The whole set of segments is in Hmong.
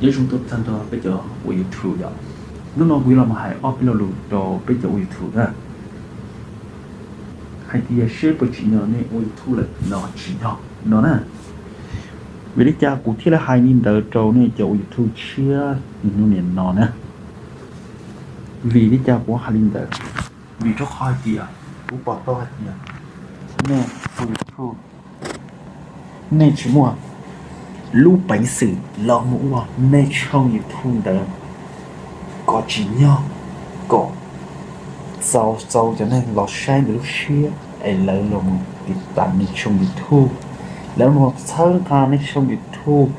Nyob zoo tag nrho peb cov ua YouTube yom. Hnub no kuv yuav los hais ob peb lo lus rau peb cov ua YouTube na, hais tias seb puas tsim nyog nej ua YouTube lawm los tsis yog no na. Vim li cas kuv thiaj li hais li ntawd rau nej cov ua YouTube tshiab hnub niaj no na? Vim li cas kuv hais li ntawd? Vim rau qhov hais tias kuv pom tau hais tias nej ua YouTube, nej tsis muaj lub peev xwm los mus ua nej tshooj YouTube ntawd kom tsim nyog kom txaus txaus cov neeg los saib ntawm lub siab es lawv los mus tiv tas nej tshooj YouTube, lawv los txhawb nqa nej tshooj YouTube,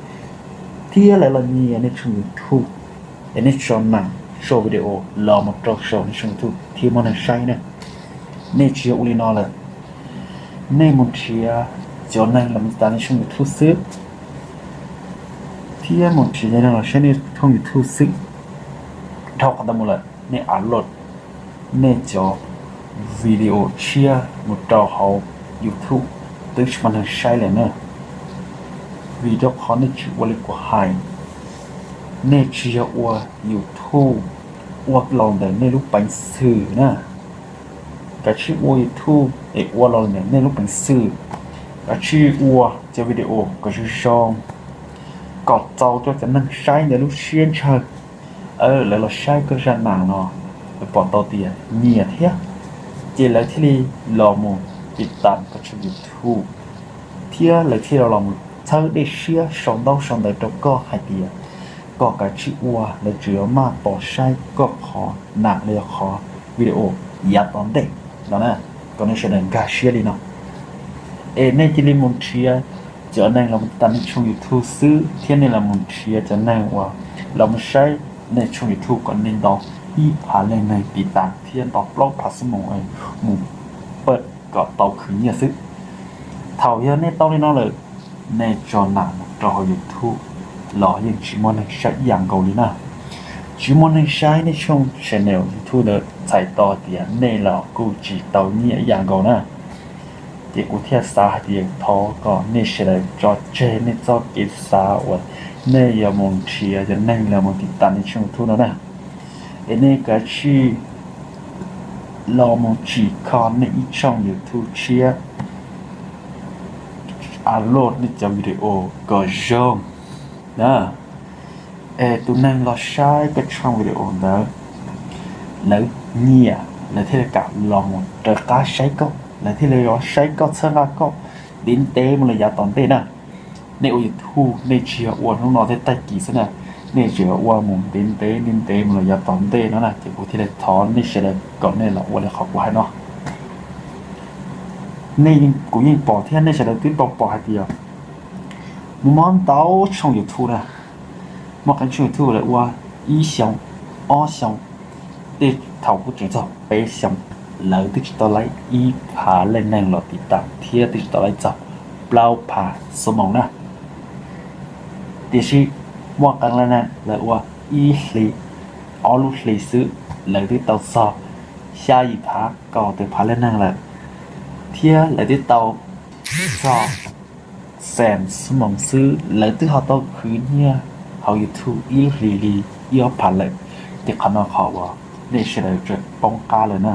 thiab lawv los nyiam nej tshooj YouTube, es nej tso nas tso video los mus rau saum nej tshooj YouTube thiab muaj neeg saib na. Nej tsis yog ua li no lawm, nej mus nrhiav cov neeg los mus tiv tas nej tshooj YouTube xwb, thiab mus nrhiav cov neeg los saib nej tshooj YouTube xwb. Dhau qhov ntawd mus lawm nej upload nej cov video tshiab mus rau hauv YouTube twb tsis muaj neeg saib lawm na. Vim rau qhov nej tsis ua li kuv hais, nej tsis yog ua YouTube ua los ntawm nej lub peev xwm na. Kav tsij ua YouTube es ua los ntawm nej lub peev xwm, kav tsij ua cov video kom zoo zoo, kom txaus rau cov neeg saib ntawm lub siab ntshaw, lawv los saib koj zaj nas no, lawv pom tau tias nyiam thiab, ces lawv thiaj li los mus tiv tas koj tshooj YouTube, thiab lawv thiaj li los mus txhawb dej siab sau ntaub sau ntawv rau koj hais tias kom kav tsij ua, lawv tseem yuav maj tos saib koj qhov nas los yog qhov video yav tom ntej no na. Kom nej sawv daws nkag siab li no, es nej cia li mus nrhiav cov neeg los mus tiv tas nej tshooj YouTube xwb, thiab nej los mus nrhiav cov neeg uas los mus saib nej tshooj YouTube kom nej nto ib phav leej neeg tiv tas thiab nto plaub phav xuab moos mus pab kom tau khwv nyiaj xwb. Thaum yog nej tau li no lawm, nej tso nas mus rau hauv YouTube los yeej tsis muaj neeg saib ib yam nkaus li na. Tsis muaj neeg saib nej tshooj channel YouTube ntawd txhais tau tias nej los kuj tsis tau nyiaj ib yam nkaus na. Ces kuv thiaj xav hais tias thov kom nej sawv daws tso tseg nej txoj kev xav uas nej yuav mus nrhiav cov neeg los mus tiv tas nej tshooj YouTube no na. Es nej kav tsij los mus tsim kho nej ib tshooj YouTube tshiab, upload nej cov video kom zoo na. Es tus neeg los saib koj tshooj video ntawd, lawv nyiam, lawv thiaj li kam los mus raws qab saib koj, lawv thiaj li yuav saib koj txhawb nqa koj ntev ntev mus lawm yav tom ntej na. Nej ua YouTube nej tsis yog ua hnub no thiab tag kis xwb na, nej tseem ua mus ntev ntev ntev ntev mus lawm yav tom ntej no na. Ces kuv thiaj li thov nej sawv daws kom nej los ua li qhov kuv hais no. Nej, kuv yeej pom thiab nej sawv daws twb tau pom hais tias muaj ntau tshooj YouTube na, muaj qee tshooj YouTube lawv ua ib xyoos, ob xyoos, tej thaum kuj tseem txog peb xyoos, lawv twb tsis tau laib ib phav leej neeg los tiv tas thiab twb tsis tau laib txog plaub phav xuab moos na. Tiam sis muaj qee leej neeg lawv ua ib hlis, ob lub hlis xwb, lawv twb tau txog xya yim phav kaum tawm phav leej neeg lawm, thiab lawv twb tau txog xees xuab moos xwb, lawv twb ho tau khwv nyiaj hauv YouTube ib lub hlis li ib ob phav lawm. Ces qhov no qhov uas nej sawv daws tseem poob qab lawm na.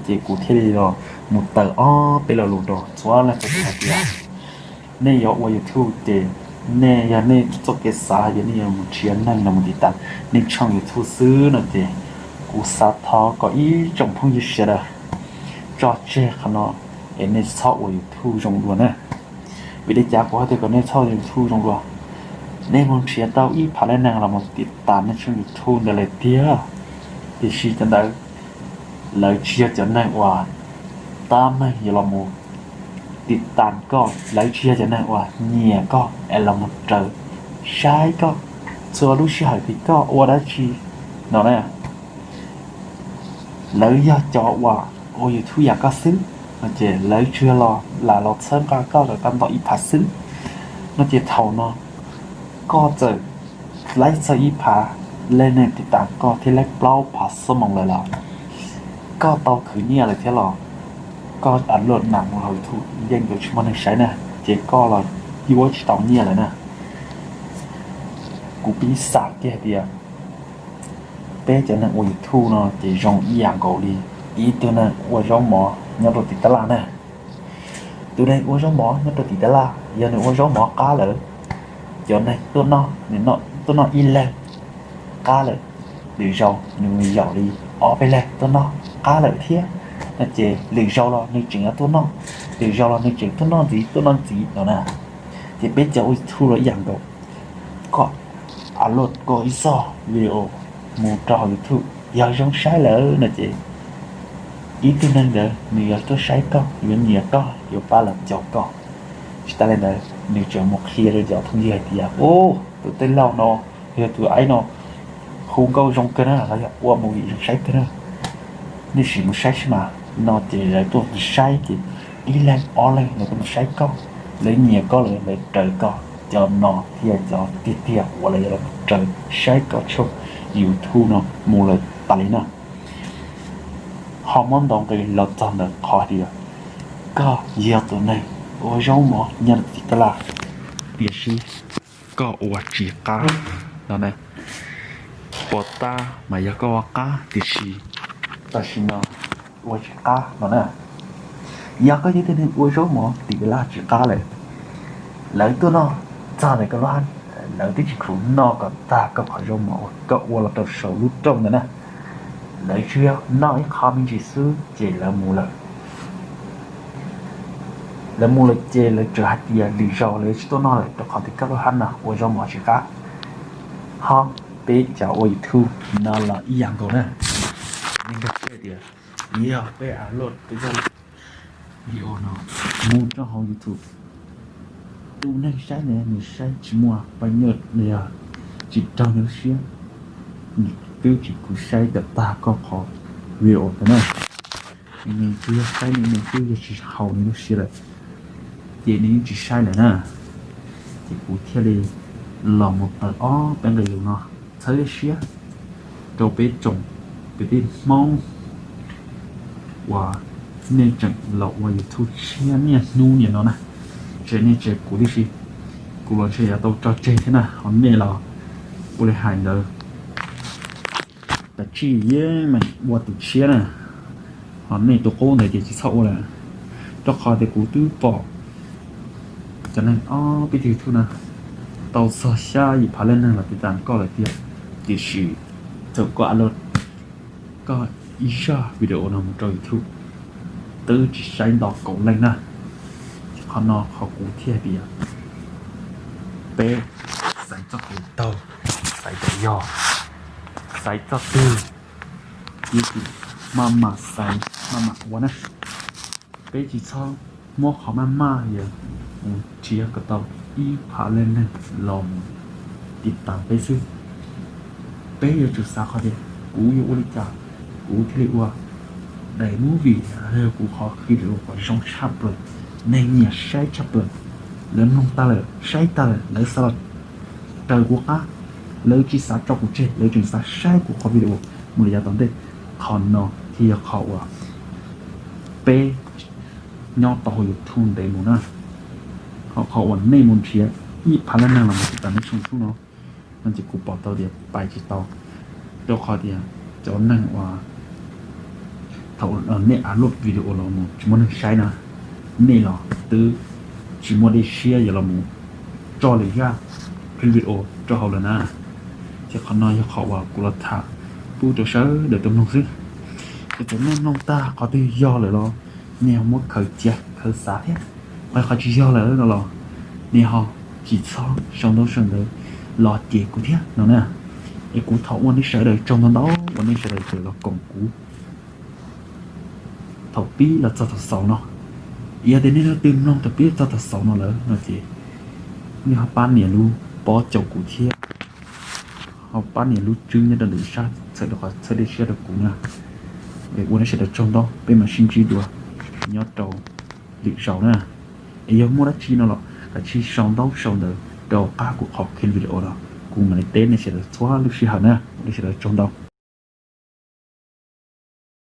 Ces kuv thiaj li los mus tawm ob peb lo lus rau txhua leej txhua tus hais tias nej yuav ua YouTube ces nej yog nej txoj kev xav hais tias nej yuav mus nrhiav neeg los mus tiv tas nej tshooj YouTube xwb no ces kuv xav thov kom ib tsoom phooj ywg sawv daws tso tseg qhov no es nej txhob ua YouTube zoo dua na. Vim li cas kuv hais tias kom nej txhob ua YouTube zoo dua? Nej mus nrhiav tau ib phav leej neeg los mus tiv tas nej tshooj YouTube ntawd lawm tiag, tiam sis cov ntawd lawv tsis yog cov neeg uas tab meeg yuav los mus tiv tas koj, lawv tsis yog cov neeg uas nyiam koj es los mus raws saib koj txhua lub sij hawm tias koj ua dab tsi no na. Lawv yog cov uas ua YouTube yam koj xwb no ces lawv tsuas los lam los txhawb nqa koj kom koj nto ib phav xwb no ces thaum no koj txawm laib txog ib phav leej neeg tiv tas koj thiab laib plaub phav xuab moos lawm los koj tau khwv nyiaj lawm thiab los koj upload nas mus hauv YouTube yeej yuav tsis muaj neeg saib na, ces koj los yuav tsis tau nyiaj lawm na. Kuv pib xam kiag hais tias peb cov neeg ua YouTube no ces zoo ib yam nkaus li ib tug neeg ua zaub mov nyob rau tim tab laj na. Tus neeg ua zaub mov nyob rau tim tab laj, yog nws ua zaub mov qab lawm, cov neeg tuaj noj, nws tuaj noj ib leeg qab lawm, lwm zaus nws mus yaum li ob peb leeg tuaj noj qab lawm thiab no ces lwm zaus los nws tseem yuav tuaj noj, lwm zaus los nws tseem tuaj noj ntxiv tuaj noj ntxiv no na. Ces peb cov ua YouTube los ib yam nkaus, koj upload koj ib txoj video mus rau hauv YouTube, yog zoo saib lawm no ces ib tug neeg ntawd nws yuav tuaj saib koj, yuav nyiam koj, yuav pab los caum koj. Tsis tas li ntawd nws tseem mus qhia rau cov phooj ywg hais tias, ub, tus tij laug no, yog tus aib no hu nkauj zoo kawg na, los yog ua movie zoo saib kawg na, nej sim mus saib seb mas no ces lawv tuaj mus saib ces ib leeg ob leeg lawv tuaj mus saib koj, lawv nyiam koj lawm lawv raws koj. Cov no thiaj cov tiag tiag uas lawv yuav los raws saib koj tshooj YouTube no mus lawm tas li na. Ho muab ntaus nqi los txog ntawm qhov tias koj yog tus neeg ua zaub mov nyob rau tim tab laj, tiam sis koj ua tsis qab no na. Puas tab mas yog koj ua qab tiam sis tam sim no ua tsis qab no na. Yog koj yog tus neeg ua zaub mov tim tab laj tsis qab lawm, lawv tuaj noj txog ntawm koj lub hab, lawv twb tsis khoom noj kom tag koj qhov zaub mov uas koj ua los rau saum lub rooj ntawd na, lawv tsuas yog noj ib qho me ntsis xwb ces lawv mus lawm. Lawv mus lawm ces lawv tsuas hais tias lwm zaus lawv tsis tuaj noj lawm rau qhov tias koj lub hab no ua zaub mov tsis qab. Ho peb cov ua YouTube no los ib yam nkaus na. Neeg nkag siab tias yog peb upload peb cov video no mus rau hauv YouTube, tus neeg saib ntawd nws saib tsis muaj paj nyaj los yog tsis raug nws lub siab, nws twb tsis khuv saib kom tag koj qhov video ntawd na. Nws tsuas yog saib nws, nws twb yog tsis haum nws lub siab lawm, ces nws yeej tsis saib lawm na. Ces kuv thiaj li los mus tawm ob peb nqe lus no txhawb siab rau peb tsoom kwv tij Hmoob uas nej tseem los ua YouTube tshiab niaj hnub niaj no na. Tsis nej tsis kuv tib si, kuv los ntshe yuav tau tso tseg thiab na, ho nej los ua li hais ntawd, tam sim yeej meem ua tus tshiab na, ho nej tus qub ntawd ces tsis txhob ua lawm, rau qhov tias kuv twb pom cov neeg ob peb tug YouTube na tau txog xya yim phav leej neeg los tiv tam koj lawm tiag, tiam sis thaum koj upload koj ib zaj video no mus rau YouTube twb tsis saib nto kaum leej na. Qhov no qhov kuv thiaj tias peb xaiv txoj kev taug, xaiv cov yog, xaiv txoj twg, yeej maj mam xaiv maj mam ua na. Peb tsis txhob muab qhov maj maj yawg mus nrhiav kom tau ib phav leej neeg los mus tiv tam peb xwb. Peb yuav tsum xav qhov tias kuv yuav ua li cas kuv thiaj li ua daim movie los yog kuv qhov video kom zoo tshaj plaws, neeg nyiam saib tshaj plaws, lawv mloog tag lawm saib tag lawm lawv xav los raws kuv qab, lawv tsis xav tso kuv tseg, lawv tseem xav saib kuv qhov video mus li yav tom ntej. Qhov no thiaj yog qhov uas peb nyob tau hauv YouTube ntev mus na. Ho qhov uas nej mus nrhiav ib phav leej neeg los mus tiv tam nej tshooj YouTube no, no ces kuv pom tau tias pais tsis tau, rau qhov tias cov neeg uas thaum nej upload video los mus tsis muaj neeg saib na, nej los twb tsis muaj dej siab yuav los mus tso lwm zaj video rau hauv lawm na. Ces qhov no yog qhov uas kuv los tham pub rau sawv daws tau mloog xwb. Ces thaum nej mloog tag qhov twg yog lawm los nej ho muab khaws cia khaws xav thiab. Qhov qhov tsis yog lawm no los nej ho tsis txhob sau ntaub sau ntawv los cem kuv thiab no na. Es kuv thov ua nej sawv daws tsaug ntau ntau uas nej sawv daws tseem los koom kuv thaum pib los txog thaum xaus no. Yog tias nej leej twg mloog thaum pib txog thaum xaus no lawm no ces nej ho pab nias lub pob caum kuv thiab, ho pab nias lub tswb nyob rau ntawm sab txhawm rau qhov txhawb dej siab rau kuv na. Es ua nej sawv daws tsaug ntau, peb mam sib ntsib dua nyob rau lwm zaus na. Es yog muaj dab tsi no los kav tsij sau ntaub sau ntawv rau qab kuv qhov video no, kuv mam li teb nej sawv daws txhua lub sij hawm na. Ua nej sawv daws tsaug ntau.